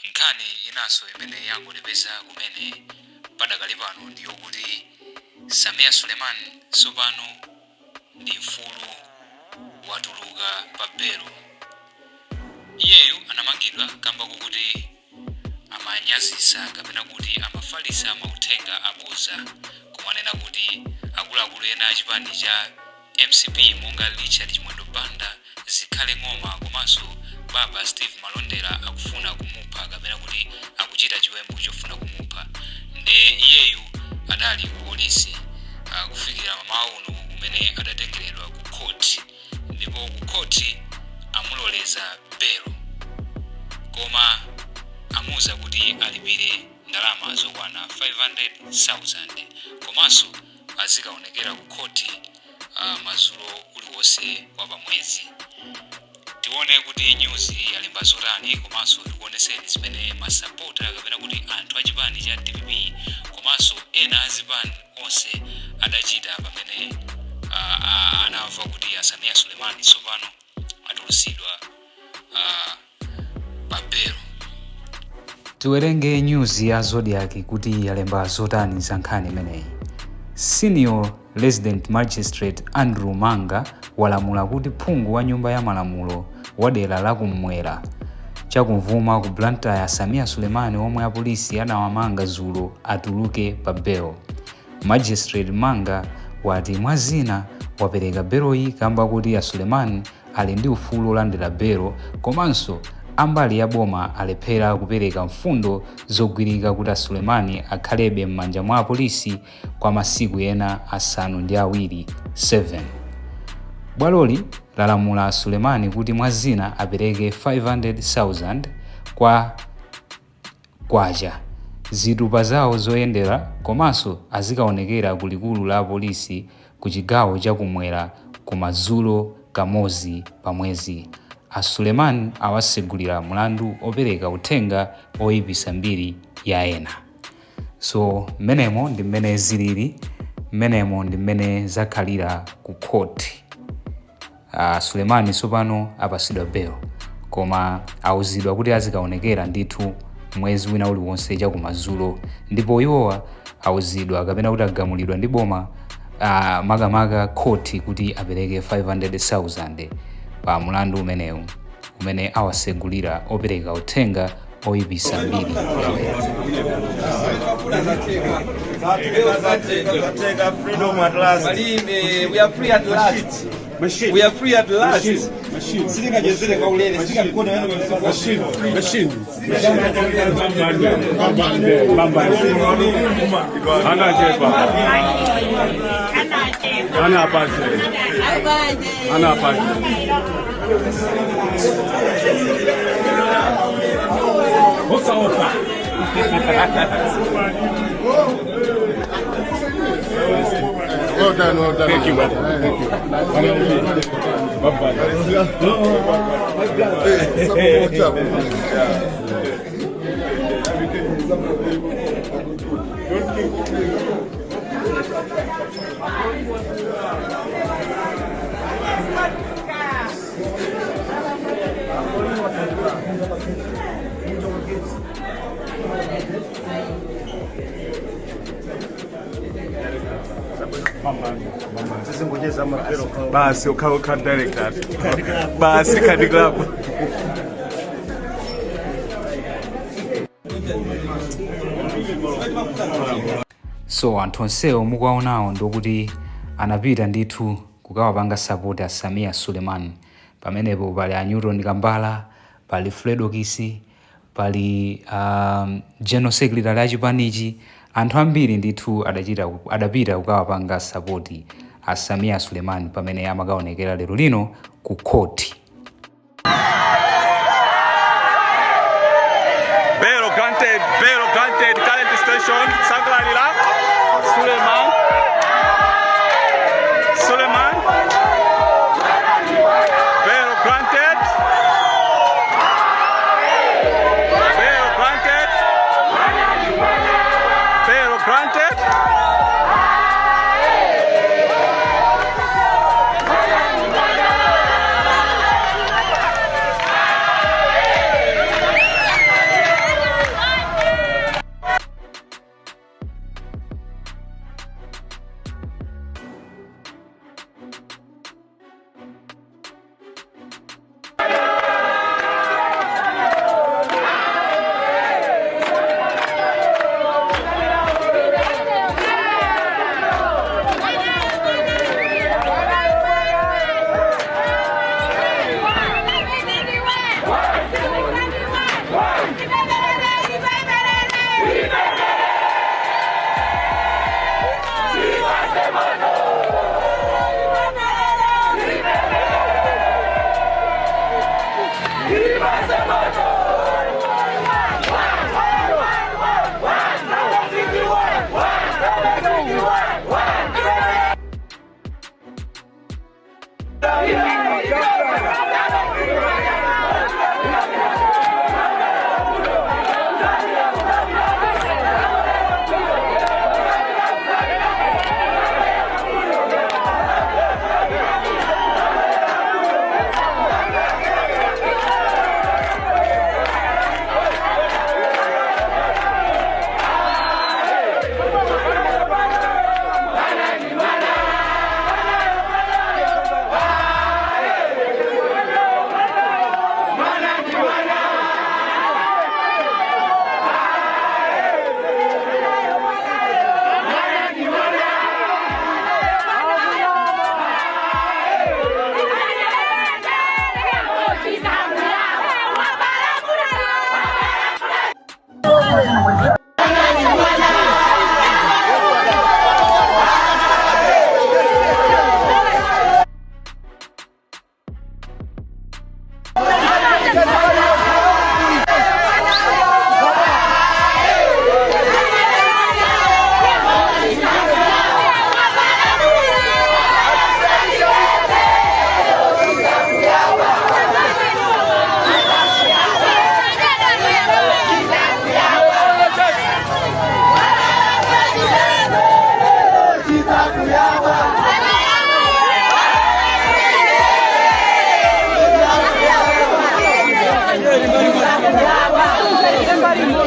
Nkhani inanso imene yangotipeza kumene padakali pano ndi yokuti Sameer Suleman tsopano ndi mfulu, watuluka pa belo. Iyeyu anamangidwa kamba kokuti amanyazisa kapena kuti amafalisa mauthenga aboza kumanena kuti akuluakulu ena a chipani cha mcp monga Richard Chimwendo Banda, Zikhale Ng'oma komanso Baba Steve Malondera akufuna kumupha kapena kuti akuchita chiwembu chofuna kumupha. Nde iyeyu adali ku polisi kufikira mamawa uno umene adatengeredwa ku court ndipo ku court amuloleza belo koma amuuza kuti alipire ndalama zokwana 500,000 komanso azikaonekera ku khoti madzulo uliwonse wa pamwezi. Tione kuti news yalemba zotani komanso tikuoneseni zimene masapota kapena kuti anthu a chipani cha dpp komanso ena a zipani onse adachita pamene anamva kuti a Sameer Suleman tsopano atulusidwa pa belo. Tiwerenge news ya Zodiak kuti yalemba zotani za nkhani imeneyi. Senior Resident Magistrate Andrew Manga walamula kuti phungu wa nyumba ya malamulo wa dera la kum'mwera chakumvuma ku Blantyre Sameer Suleman omwe apolisi anawamanga dzulo atuluke pa bail. Magistrate Manga wati mwa zina wapereka beloyi kamba koti a Suleman ali ndi ufulu olandira belo komanso ambali ya boma alephera kupereka mfundo zogwirika kuti a Suleman akhalebe m'manja mwa apolisi kwa masiku ena asanu ndi awiri, 7. Bwaloli lalamula a Suleman kuti mwa zina apereke 500,000 kwa kwacha, zitupa zawo zoyendera komanso azikaonekera ku likulu la apolisi ku chigawo cha kumwera kumadzulo kamodzi pa mwezi. A Suleman awasegulira mlandu opereka uthenga oyipisa mbiri ya ena. So mmenemo ndi mmene zilili, mmenemo ndi mmene zakhalira ku court. A Sulemani tsopano apasidwa bail koma auzidwa kuti azikaonekera ndithu mwezi wina uliwonse chakumadzulo ndipo iwowa auzidwa kapena kuti agamulidwa ndi boma makamaka khoti kuti apereke 500,000 pa mulandu umenewu umene awasegulira opereka uthenga oyipisa mbiri ya ena. Freedom at last. Palibe, we are free at last. We are free at last. Sitingachezere kwaulere, sitingakona Machine, machine. Mbambande. Anachepa. Anapache. Anapache. Osa osa. Well done, well done. Thank you, brother. Thank you. Bye-bye. Basi ukha director. Basi khadi club. So anthu onsewo mukuwaonawo ndikuti anapita ndithu kukawapanga support a Sameer Suleman. Pamenepo pali a Newton Kambala, pali Fredokiss, pali general secretary a chipanichi, anthu ambiri ndithu adachita adapita kukawapanga support a Sameer Suleman pamene amakaonekera lero lino ku court. Bail granted, bail granted, current situation, Sangalalira, Suleiman, Suleiman, bail granted, bail granted, bail granted.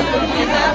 Done.